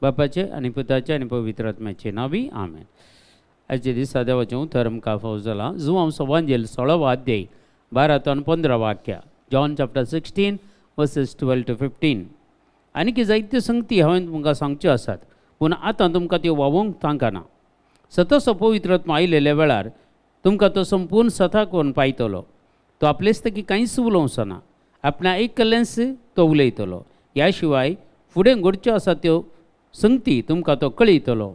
बापाचे आनी पुताचे आनी पवित्र आत्म्याचे नांवी आमेन. आयच्या दिसा देवाचें उतर आमकां फावो जालां. जुवांव सवांजेल 16वो अध्याय 12 ते 15 वाक्या, John chapter 16 verses 12 to 15. आनीक जायत्यो संगती हांवें तुमकां सांगच्यो आसात, पूण आतां तुमकां त्यो वावोवंक तांकां ना. सताचो पवित्र आत्मा आयिल्ल्या वेळार तुमकां तो संपूर्ण सता करून पायतलो. तो आपलेच तकी कांयच उलोवचो ना, आपल्या आयकल्लेंच तो उलयतलो. ह्या शिवाय फुडें घडच्यो आसा त्यो संगती तुमकां तो कळयतलो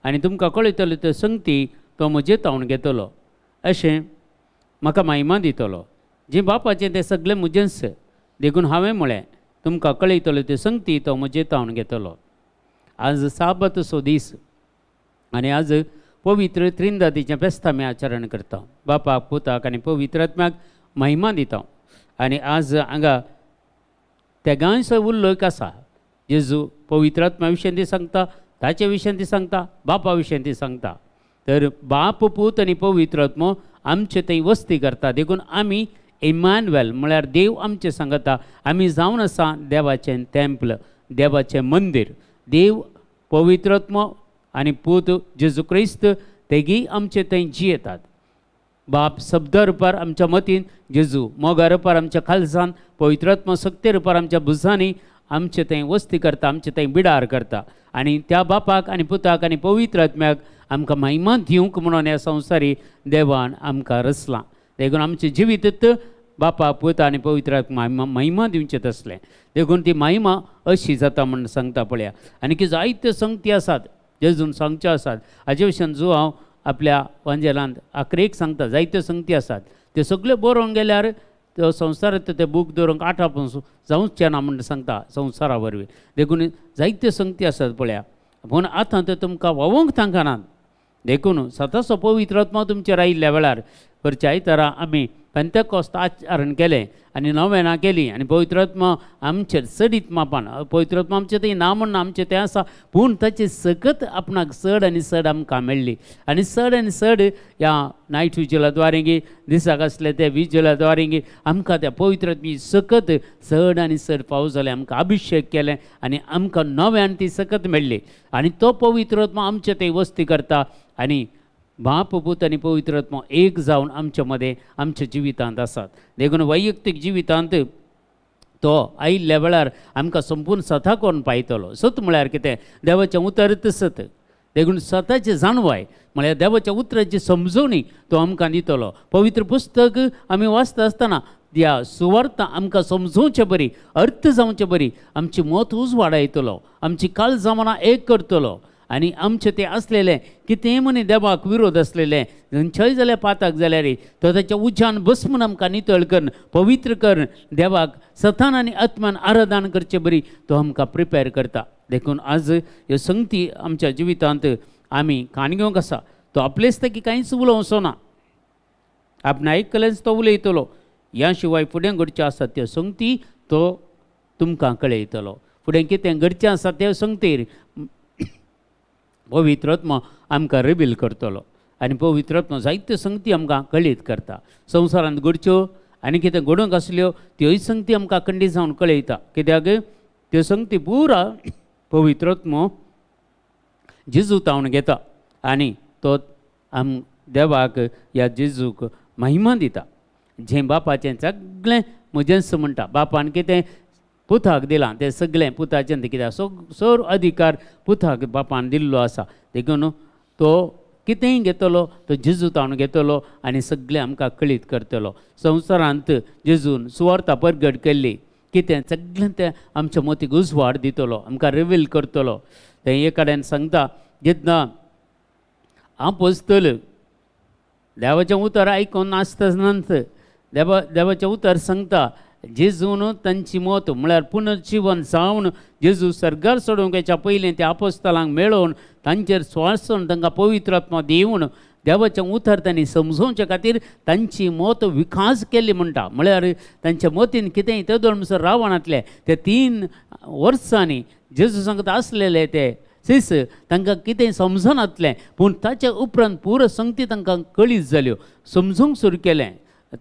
आनी तुमकां कळयतलो त्यो संगती तो म्हजे तावन घेतलो, अशें म्हाका महिमा दितलो. जें बापाचें तें सगळें म्हजेंच, देखून हांवें म्हळें तुमकां कळयतलो त्यो संगती तो म्हजे तावन घेतलो. आज साबतसो दीस आनी आज पवित्र त्रिंदादीचें फेस्त आमी आचरण करता. बापाक, पुताक आनी पवित्र आत्म्याक महिमा दिता. आनी आज हांगा तेगांयचो उल्लेख आसा. जेजू पवित्र आत्म्या विशयी ती सांगता, ताचे विशयी ती सांगता, बापा विशयी ती सांगता. तर बाप, पूत आनी पवित्र आत्मो आमचे थंय वस्ती करता. देखून आमी इमानुएल म्हळ्यार देव आमचें सांगता. आमी जावन आसा देवाचें टेम्पल, देवाचें मंदीर. देव, पवित्र आत्मो आनी पूत जेजू क्रिस्त तेगी आमचे थंय जियेतात. बाप शब्द रुपार आमच्या मतीन, जेजू मोगा रुपार आमच्या खालसान, पवित्र आत्मो शक्ती रुपार आमच्या भुजांनी आमचे थंय वस्ती करता, आमचे थंय बिडार करता. आनी त्या बापाक आनी पुताक आनी पवित्र आत्म्याक आमकां महिमा दिवंक म्हणून ह्या संवसारी देवान आमकां रचलां. देखून आमचें जिवीत बापा, पूत आनी पवित्र आत्मा महिमा दिवचें तसलें. देखून ती महिमा अशी जाता म्हूण सांगता पळया. आनी की जायत्यो संगती आसात जेजून सांगच्यो आसात. हाजे विशयान जो हांव आपल्या वांजेलांत आखरेक सांगता, जायत्यो संगती आसात त्यो सगल्यो बरोवंक गेल्यार त्यो संवसारांत ते बूक दवरूंक आठापून जावचें ना म्हूण सांगता संवसारा वरवीं. देखून जायत्यो संगती आसात पळया, पूण आतां त्यो तुमकां वावोवंक तांकां. देखून सताचो पवित्र आत्मा तुमचेर आयिल्ल्या वेळार वरच्या आयतारा आमी पेंतेकोस्त आचरण केलें आनी नवेनां केलीं आनी पवित्र आत्मा आमचेर चडीत मापान, पवित्र आत्मा आमचें थंय ना म्हण आमचें तें आसा, पूण ताची सकत आपणाक चड आनी चड आमकां मेळ्ळी. आनी चड आनी चड ह्या नायट विजिला द्वारेंगी, दिसाक आसले ते विजिला द्वारेंगी आमकां त्या पवित्र आत्म्याची सकत चड आनी चड फावो जालें. आमकां अभिशेक केलें आनी आमकां नव्यान ती सकत मेळ्ळी. आनी तो पवित्र आत्मा आमचे थंय वस्ती करता आनी बाप, पूत आनी पवित्र आत्मा एक जावन आमच्या मदें आमच्या जिवितांत आसात. देखून वैयक्तीक जिवितांत तो आयिल्ल्या वेळार आमकां संपूर्ण सता करून पायतलो. सत म्हळ्यार कितें? देवाचें उतरच सत. देखून सताचें जाणवाय म्हळ्यार देवाच्या उतराची समजवणी तो आमकां दितलो. पवित्र पुस्तक आमी वाचता आसतना त्या सुवार्थ आमकां समजोवचे बरी, अर्थ जावचे बरी आमची मत उजवाडायतलो, आमची काळजां एक करतलो. आनी आमचें तें आसलेलें कितेंय म्हणी देवाक विरोध आसलेलें खंयच्याय जाल्यार पाताक जाल्यार तो ताच्या उज्यान बस म्हूण आमकां नितळ करून पवित्र करून देवाक सतान आनी आत्मान आराधन करचे बरी तो आमकां प्रिपेर करता. देखून आज ह्यो संगती आमच्या जिवितांत आमी कान घेवंक आसा. तो आपलेच तकी कांयच उलोवचो ना, आपणें आयकलेंच तो उलयतलो. ह्या शिवाय फुडें घडच्यो आसा त्यो संगती तो तुमकां कळयतलो. फुडें कितें घडचें आसा त्यो संगतीर पवित्र आत्मा आमकां रिवील करतलो आनी पवित्र आत्मा जायत्यो संगती आमकां कळीत करता. संवसारांत घडच्यो आनी कितें घडूंक आसल्यो त्योय संगती आमकां खंडीत जावन कळयता. कित्याक त्यो संगती पुरा पवित्र आत्मो जेजू तावन घेता आनी तो आम देवाक ह्या जेजूक महिमा दिता. जें बापाचें सगळें म्हजेंच म्हणटा. बापान कितें पुताक दिलां तें सगळें पुताचें, कित्याक सर अधिकार पुताक बापान दिल्लो आसा. देखून तो कितेंय घेतलो तो जेजू तावन घेतलो आनी सगळें आमकां कळीत करतलो. संवसारांत जेजून सुवार्था परगट केल्ली कितें सगळें तें आमच्या मतीक उजवाड दितलो, आमकां रिवील करतलो. तें एक कडेन सांगता, जेन्ना आपोस्तल देवाचें उतर आयकून नासतना देवाचें उतर सांगता जेजून तांची मत म्हळ्यार पुनर्जिवन जावन जेजू सर्गार चडोवंक येच्या पयलीं त्या आपोस्तलांक मेळोवन तांचेर स्वासन तांकां पवित्र आत्मा दिवन देवाचें उतर तांणी समजोवचे खातीर तांची मत विकास केल्ली म्हणटा. म्हळ्यार तांच्या मतीन कितेंय तेदोळ म्हणसर रावणांतलें ते 3 वर्सांनी जेजू सांगता आसलेले ते सीस तांकां कितें समजनातलें, पूण ताच्या उपरांत पुरो संगती तांकां कळीत जाल्यो, समजूंक सुरू केलें,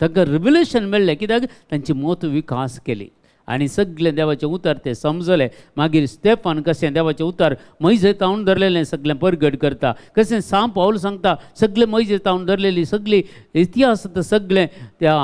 तांकां रिविलेशन मेळ्ळें. कित्याक तांची मत विकास केली. आनी सगळें देवाचें उतर ते समजलें. मागीर स्तेफान कशें देवाचें उतर मैजे तावन धरलेलें सगळें परगट करता, कशें सांव पावल सांगता सगळें मैजे तावन धरलेली सगळी इतिहास सगळें त्या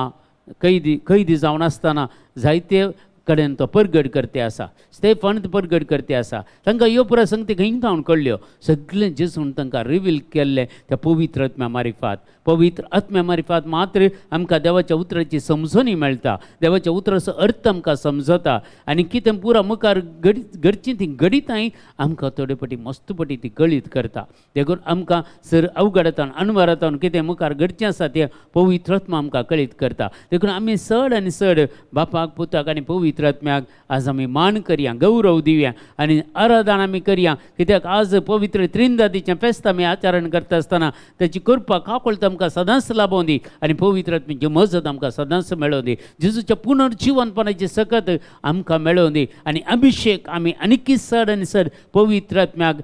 कैदी कैदी जावन आसतना जायते कडेन तो परगट करते आसा. स्तेफान परगट करते आसा. तांकां ह्यो प्रसंग ते खंय तावन कळ्ळ्यो सगळें जेजून तांकां रिवील केल्लें त्या पवित्र आत्म्या मारिफात. पवित्र आत्म्या मारिफात मात्र आमकां देवाच्या उतराची समजणी मेळटा, देवाच्या उतराचो अर्थ आमकां समजता आनी कितें पुरा मुखार घडची ती घडितांय आमकां थोडे पटी मस्त पटी ती कळीत करता. देखून आमकां सर अवघडतान अणवारातान कितें मुखार घडचें आसा तें पवित्र आत्मा आमकां कळीत करता. देखून आमी चड आनी चड बापाक पुताक आनी पवित्र आत्म्याक आज आमी मान करया, गौरव दिवया आनी आराधना आमी करया. कित्याक आज पवित्र त्रिंदादीचें फेस्त आमी आचरण करता आसतना ताची कृपा काकूळत आमकां सदांच लाबोवं दी आनी पवित्र आत्म्याची मजत आमकां सदांच मेळोवं दी. जेजूच्या पुनर्जिवनपणाची सकत आमकां मेळोवं दी आनी अभिशेक आमी आनीक चड आनी चड पवित्र आत्म्याक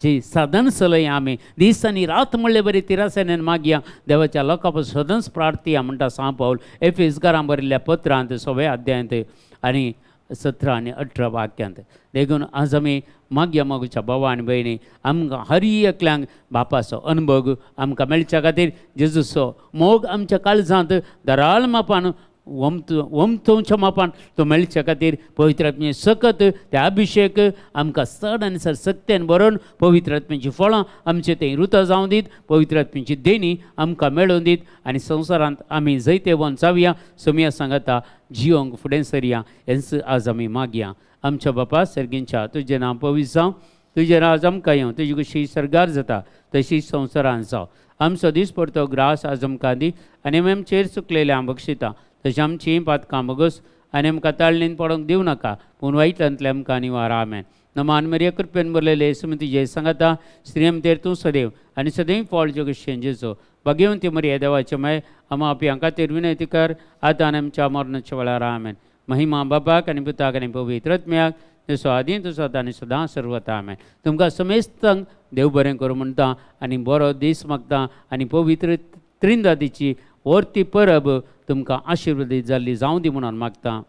जी साधन चलया आमी दीस आनी रात म्हणले बरी तिरासेनेन मागया देवाच्या लोकां पासून सदांच प्रार्थया म्हणटा सांव पावल एफेसकारां बरयल्ल्या पत्रांत 6व्या अध्यायांत आनी 17 आनी 18 वाक्यांत. देखून आज आमी मागया मागच्या भावा आनी भयणी आमकां हर एकल्यांक बापाचो अनुभव आमकां मेळच्या खातीर जेजूचो मोग आमच्या काळजांत दराळ मापान वमतोवच्या मापान तो मेळच्या खातीर पवित्र आत्म्याची सकत ते अभिशेक आमकां चड आनी चड सक्तेन बरोवन पवित्र आत्म्याचीं फळां आमचे थंय रुता जावं दीत, पवित्र आत्म्याची देणी आमकां मेळोवन दीत आनी संवसारांत आमी जैतेवन जावया, सोमया सांगाता जियोंक फुडें सरया हेंच आज आमी मागया. आमच्या बापा सर्गींच्या तुजें नांव पवित्र जावं, तुजें राज आमकां येवं, तुजी कशी सर्गार जाता तशी संवसारांत जावं. आमचो दीस पडतो ग्रास आज आमकां दी आनी आमी आमचेर चुकलेलें आम बक्षिता तशें आमचीं पातकां बगस आनी आमकां ताळणीन पडोंक दिवं नाका पूण वायटांतलें आमकां निवार. आमेन. नमान मरिया कृपेन भरलेले सुमतीजे सांगाता स्त्रियम तेर तूं सदैव आनी सदैव फळ जगशें जेजो भाग्यवंती मरिया देवाचें माय आमा आपयां खातीर विनंती कर आतां आनी आमच्या मरणाच्या वेळार. आमेन. महिमा बापाक आनी पुताक आनी पवित्र आत्म्याक जसो आदीं तसो आतां आनी सदां सर्वता. आमेन. तुमकां समेस्तांक देव बरें करूं म्हणटा आनी बरो दीस मागता आनी पवित्र त्रिंदादीची वर्ती परब तुमकां आशिर्वादीत जाल्ली जावं दी म्हणून मागता.